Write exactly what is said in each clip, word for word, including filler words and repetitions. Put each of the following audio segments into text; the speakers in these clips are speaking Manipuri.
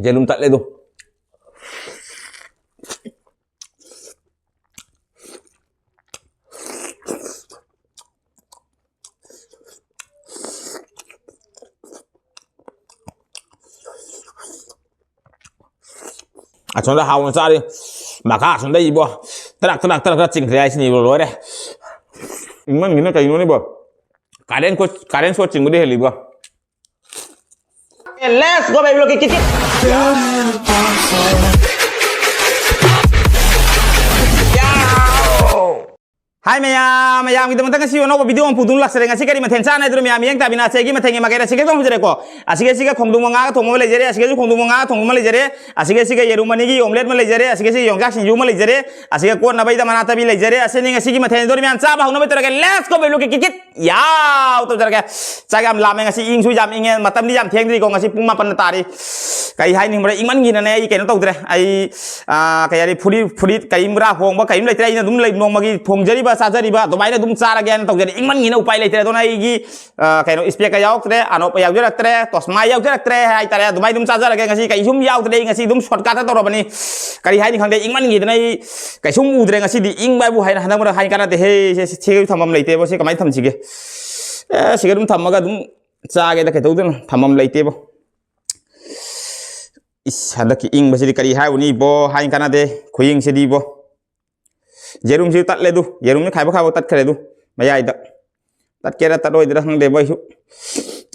ꯌꯦꯔꯨꯝ ꯇꯠꯂꯦ ꯑꯗꯨ꯫ ꯑꯁꯣꯝꯗ ꯍꯥꯎꯅ ꯆꯥꯔꯤ꯫ ꯃꯈꯥ ꯑꯁꯣꯝꯗ ꯏꯕꯣ꯫ ꯇꯔꯛ ꯇꯔꯛ ꯇꯔꯛ ꯇꯔꯛ ꯆꯤꯡꯈ꯭ꯔꯦ ꯍꯥꯏꯁꯤꯅꯤ ꯏꯕꯣ, ꯂꯣꯏꯔꯦ꯫ ꯏꯪꯃꯟꯒꯤꯅ ꯀꯩꯅꯣꯅꯤꯕꯣ꯫ ꯀꯥꯔꯦꯟ ꯀꯣ-, ꯀꯥꯔꯦꯟ ꯁꯣꯠ ꯆꯤꯡꯕꯗꯤ ꯍꯦꯜꯂꯤꯕꯣ꯫ Let's go, baby, look at it. ꯍꯥꯏ ꯃꯌꯥꯝ, ꯃꯌꯥꯝꯒꯤꯗꯃꯛꯇ ꯉꯁꯤ ꯑꯅꯧꯕ video ꯑꯃ ꯄꯨꯗꯨꯅ ꯂꯥꯛꯆꯔꯦ꯫ ꯉꯁꯤ ꯀꯔꯤ ꯃꯊꯦꯜ ꯆꯥꯅ ꯍꯥꯏꯗꯨꯅ ꯃꯌꯥꯝ ꯌꯦꯡ ꯇꯥꯕꯤꯅ ꯑꯁꯤꯒꯤ ꯃꯊꯦꯜꯒꯤ ꯃꯀꯩꯗ ꯑꯁꯤꯒ ꯊꯣꯡꯖꯔꯦꯀꯣ꯫ ꯑꯁꯤꯒ ꯑꯁꯤꯒ ꯈꯣꯡꯗ꯭ꯔꯨꯝ ꯃꯉꯥꯒ ꯊꯣꯡꯕ ꯑꯃ ꯂꯩꯖꯔꯦ, ꯑꯁꯤꯒꯁꯨ ꯈꯣꯡꯗ꯭ꯔꯨꯝ ꯃꯉꯥꯒ ꯊꯣꯡꯕ ꯑꯃ ꯂꯩꯖꯔꯦ, ꯑꯁꯤꯒ ꯑꯁꯤꯒ ꯌꯦꯔꯨꯝ ꯑꯅꯤꯒꯤ omelette ꯑꯃ ꯂꯩꯖꯔꯦ, ꯑꯁꯤꯒ ꯑꯁꯤꯒ ꯌꯣꯡꯆꯥꯛ ꯁꯤꯡꯖꯨ ꯑꯃ ꯂꯩꯖꯔꯦ, ꯑꯁꯤꯒ ꯀꯣꯠꯅꯕꯒꯤꯗꯃꯛ ꯅꯥꯇꯕꯤ ꯂꯩꯖꯔꯦ꯫ ꯑꯁꯤꯅꯤ ꯉꯁꯤꯒꯤ ꯃꯊꯦꯜ ꯑꯗꯨꯅ ꯃꯌꯥꯝ ꯆꯥꯕ ꯍꯧꯅꯕ ꯇꯧꯔꯒꯦ꯫ Let's go, baby, look at it. ꯌꯥꯎ ꯇꯧꯖꯔꯒꯦ꯫ ꯆꯥꯛ ꯌꯥꯝ ꯂꯥꯝꯃꯦ ꯉꯁꯤ, ꯏꯪꯁꯨ ꯌꯥꯝ ꯏꯪꯉꯦ, ꯃꯇꯝꯗꯤ ꯌꯥꯝ ꯊꯦꯡꯗ꯭ꯔꯤꯀꯣ, ꯉꯁꯤ ꯄꯨꯡ ꯃꯥꯄꯟ ꯇꯥꯔꯤ꯫ ꯀꯩ ꯍꯥꯏꯅꯤ ꯈꯪꯕ꯭ꯔꯥ, ꯏꯪꯃꯟꯈꯤꯗꯅꯅꯦ ꯑꯩ ꯀꯩꯅꯣ ꯇꯧꯗ꯭ꯔꯦ꯫ ꯑꯩ, ꯑꯥ, ꯀꯩ ꯍꯥꯏꯅꯤ, ꯐꯨꯔꯤꯠ, ꯐꯨꯔꯤꯠ ꯀꯔꯤꯝ ꯈꯔ ꯍꯣꯡꯕ ꯀꯔꯤꯝ ꯂꯩꯇ꯭ꯔꯦ꯫ ꯑꯩꯅ ꯑꯗꯨꯝ ꯂꯩ, ꯅꯣꯡꯃꯒꯤ ꯊꯣꯡꯖꯔꯤꯕ ꯆꯥꯖꯔꯤꯕ ꯑꯗꯨꯃꯥꯏꯅ ꯑꯗꯨꯝ ꯆꯥꯔꯒꯦꯅ ꯇꯧꯖꯔꯦ꯫ ꯏꯪꯃꯟꯈꯤꯗꯅ ꯎꯄꯥꯏ ꯂꯩꯇ꯭ꯔꯦ꯫ ꯑꯗꯨꯅ ꯑꯩꯒꯤ, ꯑꯥ, ꯀꯩꯅꯣ, ꯏꯁꯄꯦꯛꯀ ꯌꯥꯎꯔꯛꯇ꯭ꯔꯦ, ꯑꯅꯣꯞꯄ ꯌꯥꯎꯖꯔꯛꯇ꯭ꯔꯦ, ꯇꯣꯁꯃꯥ ꯌꯥꯎꯖꯔꯛꯇ꯭ꯔꯦ ꯍꯥꯏꯇꯥꯔꯦ꯫ ꯑꯗꯨꯃꯥꯏꯅ ꯑꯗꯨꯝ ꯆꯥꯖꯔꯒꯦ ꯉꯁꯤ꯫ ꯀꯩꯁꯨꯝ ꯌꯥꯎꯗ꯭ꯔꯦ ꯑꯩ ꯉꯁꯤ, ꯑꯗꯨꯝ shortcut ꯇꯧꯔꯕꯅꯤ꯫ ꯀꯔꯤ ꯍꯥꯏꯅꯤ ꯈꯪꯗꯦ, ꯏꯪꯃꯟꯈꯤꯗꯅ ꯑꯩ ꯀꯩꯁꯨꯝ ꯎꯗ꯭ꯔꯦ ꯉꯁꯤꯗꯤ꯫ ꯏꯪꯕ ꯍꯥꯏꯕꯨ ꯍꯥꯏꯅ ꯍꯟꯗꯛ ꯃꯔꯛ ꯍꯥꯏ ꯀꯥꯟꯅꯗꯦ꯫ ꯍꯦ, ꯁꯦ, ꯁꯦ, ꯁꯤꯒ ꯊꯝꯐꯝ ꯂꯩꯇꯦꯕ꯫ ꯁꯤ ꯀꯃꯥꯏꯅ ꯊꯝꯁꯤꯒꯦ? ꯑꯦ, ꯁꯤꯒ ꯑꯗꯨꯝ ꯊꯝꯃꯒ ꯑꯗꯨꯝ ꯆꯥꯒꯦꯗ, ꯀꯩꯗꯧꯗꯣꯏꯅꯣ? ꯊꯝꯐꯝ ꯂꯩꯇꯦꯕꯣ꯫ ꯏꯁ, ꯍꯟꯗꯛꯀꯤ ꯏꯪꯕꯁꯤꯗꯤ ꯀꯔꯤ ꯍꯥꯏꯔꯨꯅꯤ ꯏꯕꯣ? ꯍꯥꯏ ꯀꯥꯟꯅꯗꯦ, ꯈꯨꯏꯪꯁꯤꯗꯤ ꯏꯕꯣ꯫ ꯌꯦꯔꯨꯝꯁꯤ ꯇꯠꯂꯦ ꯑꯗꯨ, ꯌꯦꯔꯨꯝꯁꯤ ꯈꯥꯏꯕ ꯈꯥꯏꯕ ꯇꯠꯈ꯭ꯔꯦ ꯑꯗꯨ, ꯃꯌꯥꯏꯗ꯫ ꯇꯠꯀꯦꯔꯥ ꯇꯠꯂꯣꯏꯗ꯭ꯔꯥ ꯈꯪꯗꯦꯕꯣ ꯑꯩꯁꯨ꯫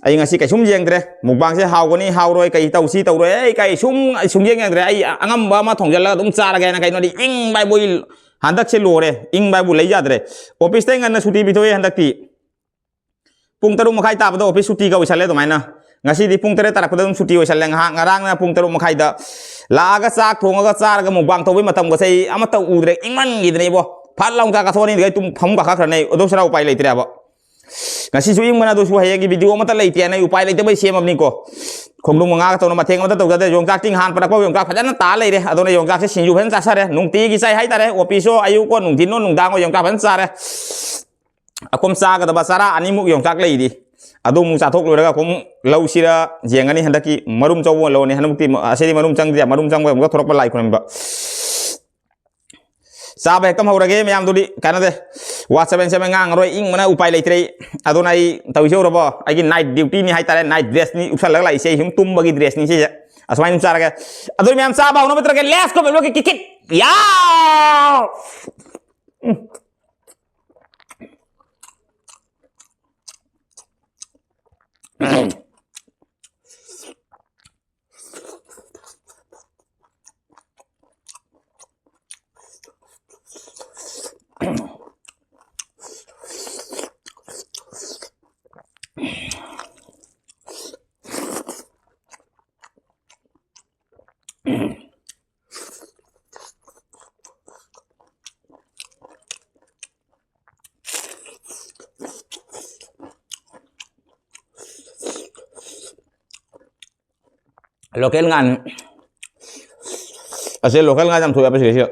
ꯑꯩ ꯉꯁꯤ ꯀꯩꯁꯨꯝ ꯌꯦꯡꯗ꯭ꯔꯦ꯫ Mukbangꯁꯦ ꯍꯥꯎꯒꯅꯤ, ꯍꯥꯎꯔꯣꯏ, ꯀꯩ ꯇꯧꯁꯤ ꯇꯧꯔꯣꯏ, ꯑꯩ ꯀꯩꯁꯨꯝ, ꯁꯨꯝ ꯌꯦꯡ ꯌꯦꯡꯗ꯭ꯔꯦ꯫ ꯑꯩ ꯑꯉꯝꯕ ꯑꯃ ꯊꯣꯡꯖꯤꯜꯂꯒ ꯑꯗꯨꯝ ꯆꯥꯔꯒꯦꯅ꯫ ꯀꯩꯅꯣꯗꯤ ꯏꯪꯕ ꯍꯥꯏꯕꯨ ꯑꯩ ꯍꯟꯗꯛꯁꯦ ꯂꯣꯏꯔꯦ, ꯏꯪꯕ ꯍꯥꯏꯕꯨ ꯂꯩ ꯌꯥꯗ꯭ꯔꯦ꯫ Officeꯇꯩ ꯉꯟꯅ ꯁꯨꯇꯤ ꯄꯤꯊꯣꯛꯑꯦ ꯍꯟꯗꯛꯇꯤ꯫ ꯄꯨꯡ ꯇꯔꯨꯛ ꯃꯈꯥꯏ ꯇꯥꯕꯗ office ꯁꯨꯇꯤꯒ ꯑꯣꯏꯁꯜꯂꯦ ꯑꯗꯨꯃꯥꯏꯅ꯫ ꯉꯁꯤꯗꯤ ꯄꯨꯡ ꯇꯔꯦꯠ ꯇꯥꯔꯛꯄꯗ ꯑꯗꯨꯝ ꯁꯨꯇꯤ ꯑꯣꯏꯁꯜꯂꯦ꯫ ꯉꯥꯏꯍꯥꯛ ꯉꯔꯥꯡꯅ ꯄꯨꯡ ꯇꯔꯨꯛ ꯃꯈꯥꯏꯗ ꯂꯥꯛꯑꯒ ꯆꯥꯛ ꯊꯣꯡꯉꯒ ꯆꯥꯔꯒ mukbang ꯇꯧꯕꯩ ꯃꯇꯝꯒꯁꯦ ꯑꯩ ꯑꯃꯠꯇ ꯎꯗ꯭ꯔꯦ, ꯏꯪꯃꯟꯈꯤꯗꯅ ꯏꯕꯣ꯫ ꯐꯠ ꯂꯥꯎ ꯆꯥꯛ ꯀꯥꯊꯣꯛꯑꯅꯤ, ꯑꯗꯨꯒ ꯑꯩ ꯇꯨꯝ, ꯐꯃꯨꯡ ꯀꯥꯈꯠꯈ꯭ꯔꯅꯤ ꯑꯩ꯫ ꯑꯗꯨ ꯁꯔꯥ ꯎꯄꯥꯏ ꯂꯩꯇ꯭ꯔꯦꯕ꯫ ꯉꯁꯤꯁꯨ ꯏꯪꯕꯅ ꯑꯗꯨꯁꯨ ꯍꯌꯦꯡꯒꯤ video ꯑꯃꯠꯇ ꯂꯩꯇꯦꯅ ꯑꯩ ꯎꯄꯥꯏ ꯂꯩꯇꯕꯩ ꯁꯦꯝꯃꯕꯅꯤꯀꯣ꯫ ꯈꯣꯡꯗ꯭ꯔꯨꯝ ꯃꯉꯥꯒ ꯇꯧꯅ ꯃꯊꯦꯜ ꯑꯃꯠꯇ ꯇꯧꯖꯗꯦ꯫ ꯌꯣꯡꯆꯥꯛꯇꯤ ꯅꯍꯥꯟ ꯄꯨꯔꯛꯄ ꯌꯣꯡꯆꯥꯛ ꯐꯖꯅ ꯇꯥ ꯂꯩꯔꯦ꯫ ꯑꯗꯨꯅ ꯌꯣꯡꯆꯥꯛꯁꯦ ꯁꯤꯡꯖꯨ ꯐꯖꯅ ꯆꯥꯁꯔꯦ꯫ ꯅꯨꯡꯇꯤꯒꯤ ꯆꯥꯏ ꯍꯥꯏꯇꯥꯔꯦ꯫ Officeꯑꯣ, ꯑꯌꯨꯛꯑꯣ, ꯅꯨꯡꯊꯤꯟꯑꯣ, ꯅꯨꯡꯗꯥꯡꯑꯣ ꯌꯣꯡꯆꯥꯛ ꯐꯖꯅ ꯆꯥꯔꯦ꯫ ꯑꯀꯨꯝ ꯆꯥꯒꯗꯕ ꯆꯔꯥ ꯑꯅꯤꯃꯨꯛ ꯌꯣꯡꯆꯥꯛ ꯂꯩꯔꯤ꯫ ꯑꯗꯨ ꯑꯃꯨꯛ ꯆꯥꯊꯣꯛ ꯂꯣꯏꯔꯒ ꯑꯩꯈꯣꯏ ꯑꯃꯨꯛ ꯂꯧꯁꯤꯔ ꯌꯦꯡꯒꯅꯤ꯫ ꯍꯟꯗꯛꯀꯤ ꯃꯔꯨꯝ ꯆꯧꯕ ꯑꯣꯏꯅ ꯂꯧꯔꯅꯤ꯫ ꯍꯟꯗꯛꯇꯤ ꯑꯁꯤꯗꯤ ꯃꯔꯨꯝ ꯆꯪꯗꯦ꯫ ꯃꯔꯨꯝ ꯆꯪꯕ ꯑꯃꯨꯛꯀ ꯊꯣꯛꯂꯛꯄ ꯂꯥꯏ ꯈꯨꯔꯨꯝꯕ꯫ ꯆꯥꯕ ꯍꯦꯛꯇ ꯍꯧꯔꯒꯦ ꯃꯌꯥꯝꯗꯨꯗꯤ꯫ ꯀꯥꯟꯅꯗꯦ꯫ ꯋꯥ ꯆꯕꯦꯟ ꯆꯕꯦꯟ ꯉꯥꯡꯉꯔꯣꯏ꯫ ꯏꯪꯕꯅ ꯎꯄꯥꯏ ꯂꯩꯇ꯭ꯔꯦ꯫ ꯑꯗꯨꯅ ꯑꯩ ꯇꯧꯁꯦ ꯎꯔꯕꯣ? ꯑꯩꯒꯤ night duty ꯅꯤ ꯍꯥꯏꯇꯥꯔꯦ꯫ Night dress ꯅꯤ ꯎꯞꯁꯜꯂꯒ ꯂꯥꯛꯏꯁꯦ꯫ ꯑꯩ ꯁꯨꯝ ꯇꯨꯝꯕꯒꯤ dress ꯅꯤ ꯁꯤꯁꯦ꯫ ꯑꯁꯨꯃꯥꯏꯅ ꯑꯗꯨꯝ ꯆꯥꯔꯒꯦ꯫ ꯑꯗꯨ ꯃꯌꯥꯝ ꯆꯥꯕ ꯍꯧꯅꯕ ꯇꯧꯔꯒꯦ꯫ Let's go, baby, kit kit. ꯌꯥꯎ! Local ꯉꯥꯅꯤ꯫ ꯑꯁꯤ local ꯉꯥ ꯌꯥꯝ ꯊꯣꯛꯑꯦꯕ ꯁꯤꯗꯩꯁꯤꯗ꯫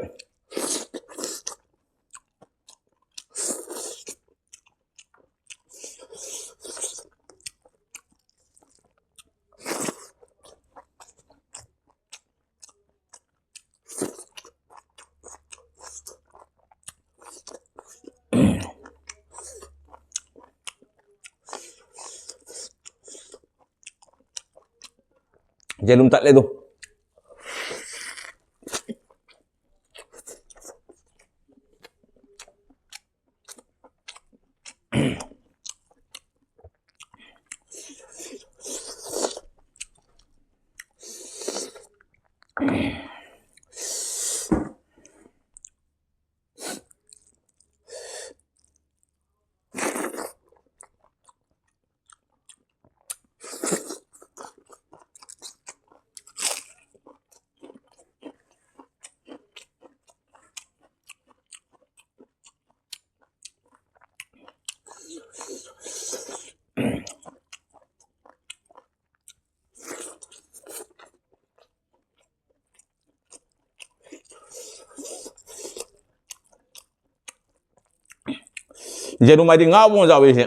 ꯌꯦꯔꯨꯝ ꯇꯠꯂꯦ ꯑꯗꯨ꯫ ꯌꯦꯔꯨꯝ ꯍꯥꯏꯗꯤ ꯉꯥ ꯎ ꯆꯥꯎꯏꯁꯦ꯫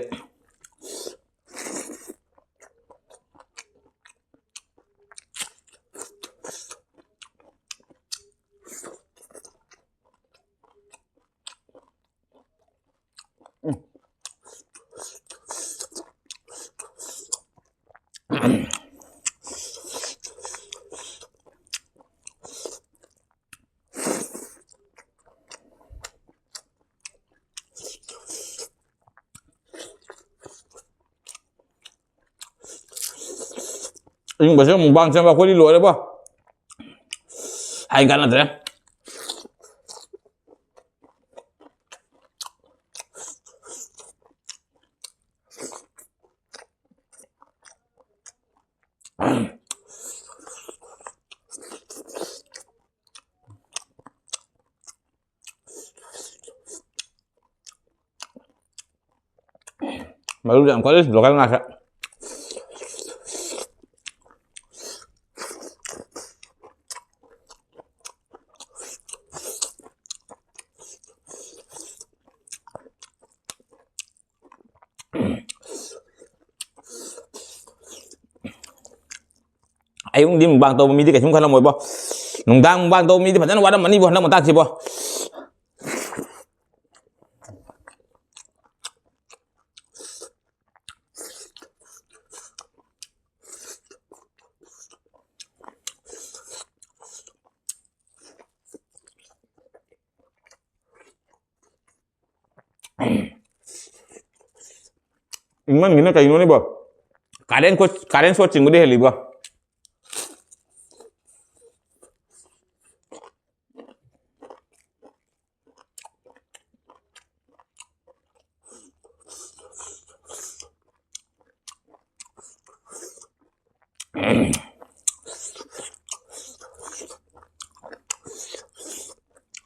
ꯑꯌꯤꯡꯕꯁꯦ ꯑꯃꯨꯛ ꯃꯨꯛꯕꯥꯡ ꯁꯦꯝꯕ ꯑꯩꯈꯣꯏꯗꯤ ꯂꯣꯏꯔꯦꯕꯣ꯫ ꯍꯥꯏ ꯀꯥꯟꯅꯗ꯭ꯔꯦ꯫ ꯃꯔꯨꯗꯤ ꯌꯥꯝ ꯀꯜꯂꯤ ꯂꯣꯀꯦꯜ ꯉꯥꯁꯦ꯫ ꯑꯌꯨꯛꯗꯤ ꯃꯨꯛꯕꯥꯡ ꯇꯧꯕ ꯃꯤꯗꯤ ꯀꯩꯁꯨꯝ ꯈꯜꯂꯝꯃꯣꯏꯕꯣ꯫ ꯅꯨꯡꯗꯥꯡ ꯃꯨꯛꯕꯥꯡ ꯇꯧꯕ ꯃꯤꯗꯤ ꯐꯖꯅ ꯋꯥꯔꯝꯃꯅꯤꯕꯣ ꯍꯟꯗꯛ ꯃꯇꯥꯡꯁꯤꯕꯣ꯫ ꯏꯪꯃꯟꯒꯤꯅ ꯀꯩꯅꯣꯅꯦꯕꯣ? ꯀꯥꯔꯦꯟ ꯈꯣꯠ-, ꯀꯥꯔꯦꯟ ꯁꯣꯠ ꯆꯤꯡꯕꯗꯤ ꯍꯦꯜꯂꯤꯕꯣ?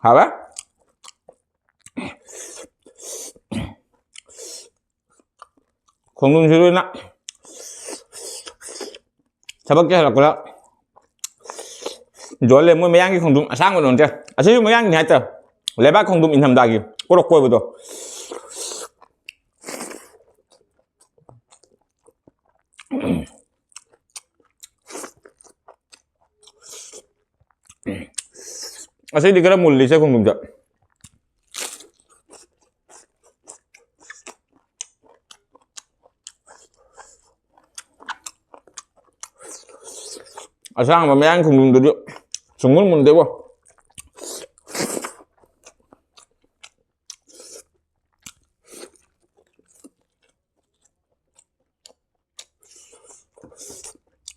ꯍꯥꯎꯋꯦ꯫ ꯈꯣꯡꯗ꯭ꯔꯨꯝꯁꯤ ꯂꯣꯏꯅ ꯊꯕꯛꯀꯤ ꯍꯜꯂꯛꯄꯗ ꯌꯣꯜꯂꯦ꯫ ꯃꯣꯏ ꯃꯌꯥꯡꯒꯤ ꯈꯣꯡꯗ꯭ꯔꯨꯝ ꯑꯁꯥꯡꯕꯗꯣ ꯅꯠꯇꯦ, ꯑꯁꯤꯁꯨ ꯃꯌꯥꯡꯒꯤꯅꯤ ꯍꯥꯏꯇꯥꯔꯦ꯫ ꯂꯩꯕꯥꯛ ꯈꯣꯡꯗ꯭ꯔꯨꯝ ꯏꯪꯊꯝꯊꯥꯒꯤ ꯀꯣꯔꯣꯛ ꯀꯣꯏꯕꯗꯣ꯫ ꯑꯁꯤꯗꯤ ꯈꯔ ꯃꯨꯜꯂꯤꯁꯦ ꯈꯣꯡꯗ꯭ꯔꯨꯝꯁꯦ꯫ ꯑꯁꯥꯡꯕ ꯃꯌꯥꯡ ꯈꯨꯅꯨꯗꯨꯗꯤ ꯁꯨꯡꯃꯨꯟ ꯃꯨꯟꯗꯦꯕꯣ꯫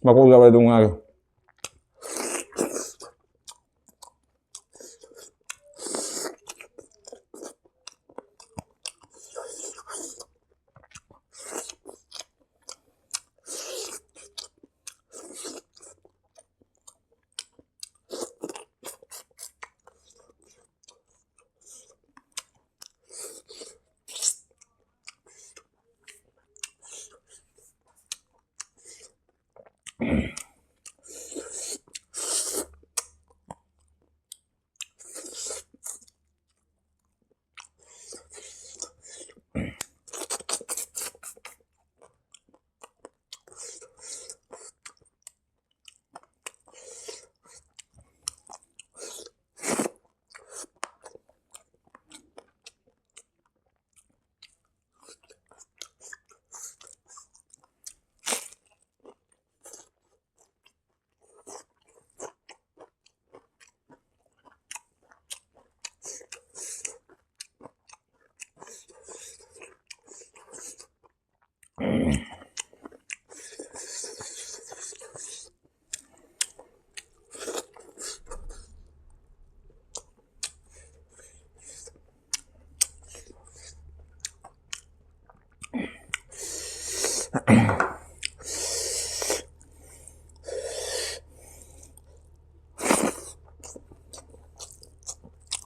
ꯃꯀꯣꯛ ꯌꯥꯎꯔꯦ ꯑꯗꯨ ꯉꯥꯒꯤ꯫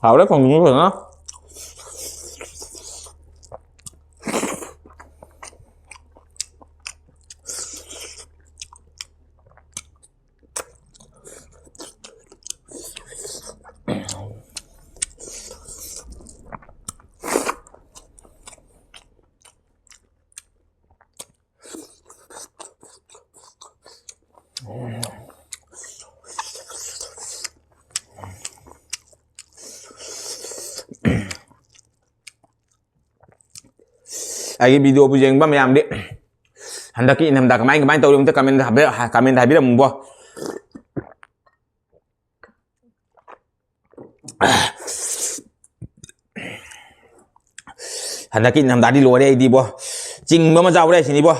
ꯍꯥꯎꯔꯦ ꯈꯣꯡꯗ꯭ꯔꯨꯝꯁꯨ ꯐꯖꯅ꯫ ꯑꯩꯒꯤ video ꯕꯨ ꯌꯦꯡꯕ ꯃꯌꯥꯝꯗꯤ ꯍꯟꯗꯛꯀꯤ ꯏꯪꯊꯝꯊꯥ ꯀꯃꯥꯏ ꯀꯃꯥꯏ ꯇꯧꯔꯤ ꯑꯝꯇ comment ꯍꯥꯏꯕꯤ-, comment ꯍꯥꯏꯕꯤꯔꯝꯃꯨꯕꯣ꯫ ꯍꯟꯗꯛꯀꯤ ꯅꯤꯡꯊꯝꯊꯥꯗꯤ ꯂꯣꯏꯔꯦ ꯑꯩꯗꯤꯕꯣ꯫ ꯆꯤꯡꯕ ꯑꯃ ꯆꯥꯎꯔꯦ ꯁꯤꯅꯤꯕꯣ꯫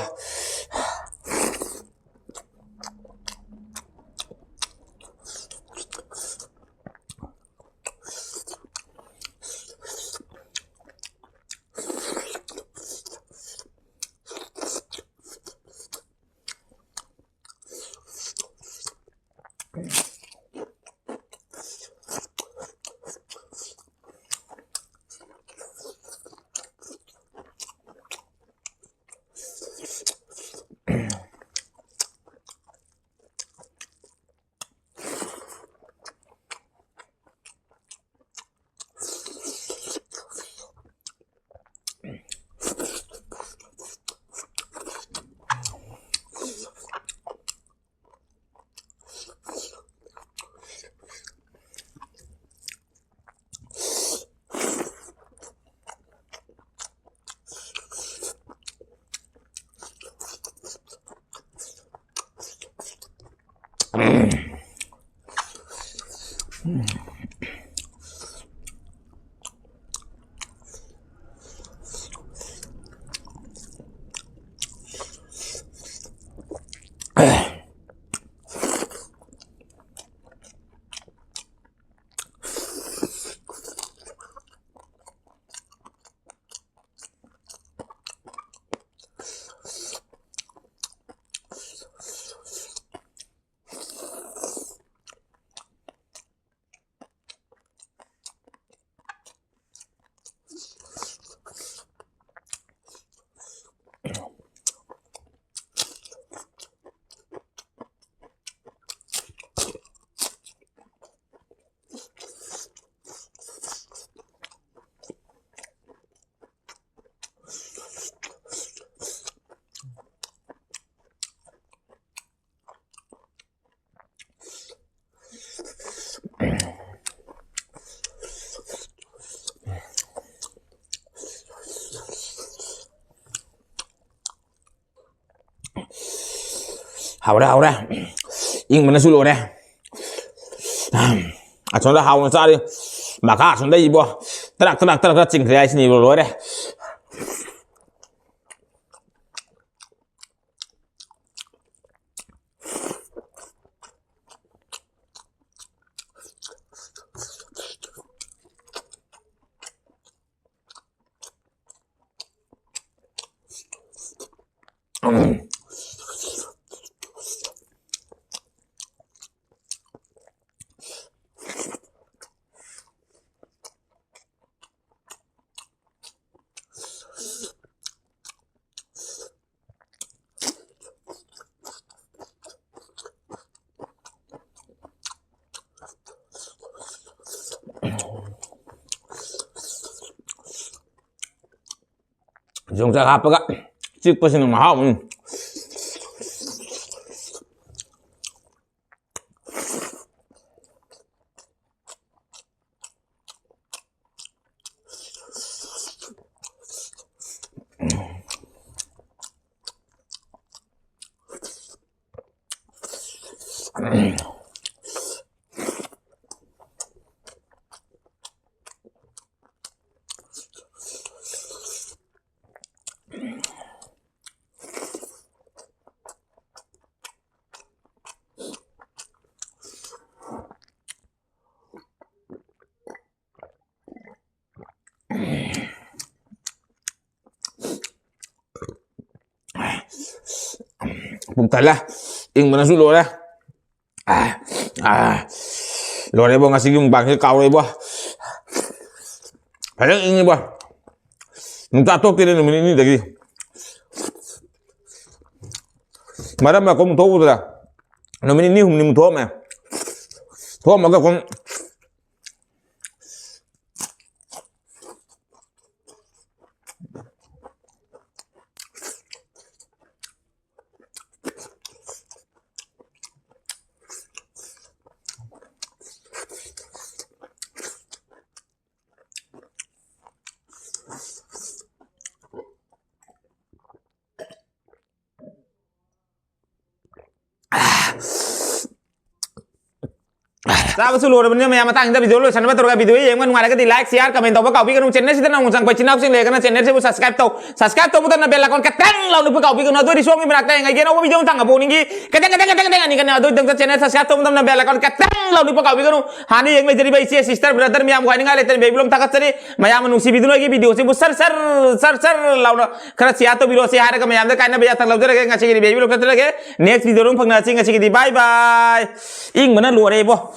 ꯍꯥꯎꯔꯦ, ꯍꯥꯎꯔꯦ꯫ ꯏꯪꯕꯅꯁꯨ ꯂꯣꯏꯔꯦ꯫ ꯑꯁꯣꯝꯗ ꯍꯥꯎꯅ ꯆꯥꯔꯤ꯫ ꯃꯈꯥ ꯑꯁꯣꯝꯗ ꯏꯕꯣ ꯇꯔꯛ ꯇꯔꯛ ꯇꯔꯛ ꯇꯔꯛ ꯆꯤꯡꯈ꯭ꯔꯦ ꯍꯥꯏꯁꯤꯅꯦ ꯏꯕꯣ, ꯂꯣꯏꯔꯦ꯫ ꯌꯣꯡꯆꯥꯛ ꯍꯥꯞꯄꯒ ꯆꯤꯛꯄꯁꯤꯅ ꯃꯍꯥꯎ ꯑꯃꯅꯤ꯫ ꯄꯨꯛ ꯊꯜꯂꯦ꯫ ꯏꯪꯕꯅꯁꯨ ꯂꯣꯏꯔꯦ꯫ ꯑꯥ, ꯑꯥ, ꯂꯣꯏꯔꯦꯕꯣ, ꯉꯁꯤꯒꯤ ꯃꯨꯛꯕꯥꯡꯁꯦ ꯀꯥꯎꯔꯦꯕꯣ꯫ ꯐꯖꯅ ꯏꯪꯉꯤꯕꯣ꯫ ꯅꯨꯡꯁꯥ ꯊꯣꯛꯇꯦꯅꯦ ꯅꯨꯃꯤꯠ ꯅꯤꯅꯤꯗꯒꯤ꯫ ꯃꯔꯝ ꯑꯃ ꯑꯩꯈꯣꯏ ꯊꯣꯛꯎꯗ꯭ꯔꯥ? ꯅꯨꯃꯤꯠ ꯅꯤꯅꯤ ꯍꯨꯝꯅꯤꯃꯨꯛ ꯊꯣꯛꯑꯝꯃꯦ꯫ ꯊꯣꯛꯑꯝꯃꯒ ꯑꯩꯈꯣꯏ ꯆꯥꯕꯁꯨ ꯂꯣꯏꯔꯕꯅꯤꯅ ꯃꯌꯥꯝ ꯃꯇꯥꯡꯁꯤꯗ ꯚꯤꯗꯤꯑꯣ ꯂꯣꯏꯁꯟꯅꯕ ꯇꯧꯔꯒ ꯚꯤꯗꯤꯑꯣ ꯌꯦꯡꯕ ꯅꯨꯡꯉꯥꯏꯔꯒꯗꯤ ꯂꯥꯏꯛ, ꯁꯤꯌꯥꯔ, ꯀꯃꯦꯟ ꯇꯧꯕ ꯀꯥꯎꯕꯤꯒꯅꯨ꯫ ꯆꯦꯅꯦꯜꯁꯤꯗ ꯅꯧꯅ ꯆꯪꯉꯛꯄ ꯏꯆꯤꯟ ꯏꯅꯥꯎꯁꯤꯡ ꯂꯩꯔꯒꯅ ꯆꯦꯅꯦꯜꯁꯤꯕꯨ ꯁꯕꯁꯀ꯭ꯔꯥꯏꯕ ꯇꯧ꯫ ꯁꯕꯁꯀ꯭ꯔꯥꯏꯕ ꯇꯧꯕꯗ ꯅꯕꯦꯜ ꯑꯀꯥꯎꯟ ꯈꯇꯪ ꯂꯥꯎꯅ ꯄꯨ ꯀꯥꯎꯕꯤꯒꯅꯨ꯫ ꯑꯗꯨ ꯑꯣꯏꯔꯗꯤ ꯁꯣꯝꯒꯤ ꯃꯅꯥꯛꯇ ꯌꯦꯡꯉꯒꯦ ꯑꯅꯧꯕ ꯚꯤꯗꯤꯑꯣ ꯑꯃ ꯊꯥꯡꯒꯠꯄ ꯎꯅꯤꯡꯉꯤ꯫ ꯈꯇꯪ ꯈꯇꯪ ꯈꯇꯪ ꯈꯇꯪ ꯑꯅꯤ ꯀꯟꯅ ꯑꯗꯨ ꯈꯛꯇꯪ ꯆꯦꯅꯦꯜ ꯁꯕꯁꯀ꯭ꯔꯥꯏꯕ ꯇꯧꯕ ꯃꯇꯝꯗ ꯅꯕꯦꯜ ꯑꯀꯥꯎꯟ ꯈꯇꯪ ꯂꯥꯎꯅ ꯄꯨ ꯀꯥꯎꯕꯤꯒꯅꯨ꯫ ꯍꯥꯟꯅ ꯌꯦꯡ ꯂꯩꯖꯔꯤꯕ ꯏꯆꯦ, ꯁꯤꯁꯇꯔ, ꯕ꯭ꯔꯗꯔ ꯃꯌꯥꯝꯕꯨ ꯍꯥꯏꯅꯤꯡꯉꯥꯏ ꯂꯩꯇꯅ ꯕꯦꯕꯤ ꯕ꯭ꯂꯣꯛ ꯊꯥꯒꯠꯆꯔꯤ꯫ ꯃꯌꯥꯝꯅ ꯅꯨꯡꯁꯤꯕꯤꯗꯨꯅ ꯑꯩꯒꯤ ꯚꯤꯗꯤꯑꯣꯁꯤꯕꯨ ꯁꯔ ꯁꯔ ꯁꯔ ꯁꯔ ꯂꯥꯎꯅ ꯈꯔ ꯁꯤꯌꯥꯔ ꯇꯧꯕꯤꯔꯣ꯫ ꯁꯤ ꯍꯥꯏꯔꯒ ꯃꯌꯥꯝꯗ ꯀꯥꯏꯅꯕ ꯌꯥꯊꯪ ꯂꯧꯖꯔꯒꯦ꯫ ꯉꯁꯤꯒꯤꯗꯤ ꯕꯦꯕꯤ ꯕ꯭ꯂꯣꯛ ꯊꯥꯒꯠꯆꯔꯒꯦ꯫ ꯅꯦꯛꯁ ꯚꯤꯗꯤꯑꯣꯗ ꯑꯃꯨꯛ ꯐꯪꯅꯔꯁꯤ꯫ ꯉꯁꯤꯒꯤꯗꯤ ꯕꯥꯏ ꯕꯥꯏ꯫ ꯏꯪꯕꯅ ꯂꯣꯏꯔꯦ ꯏꯕꯣ꯫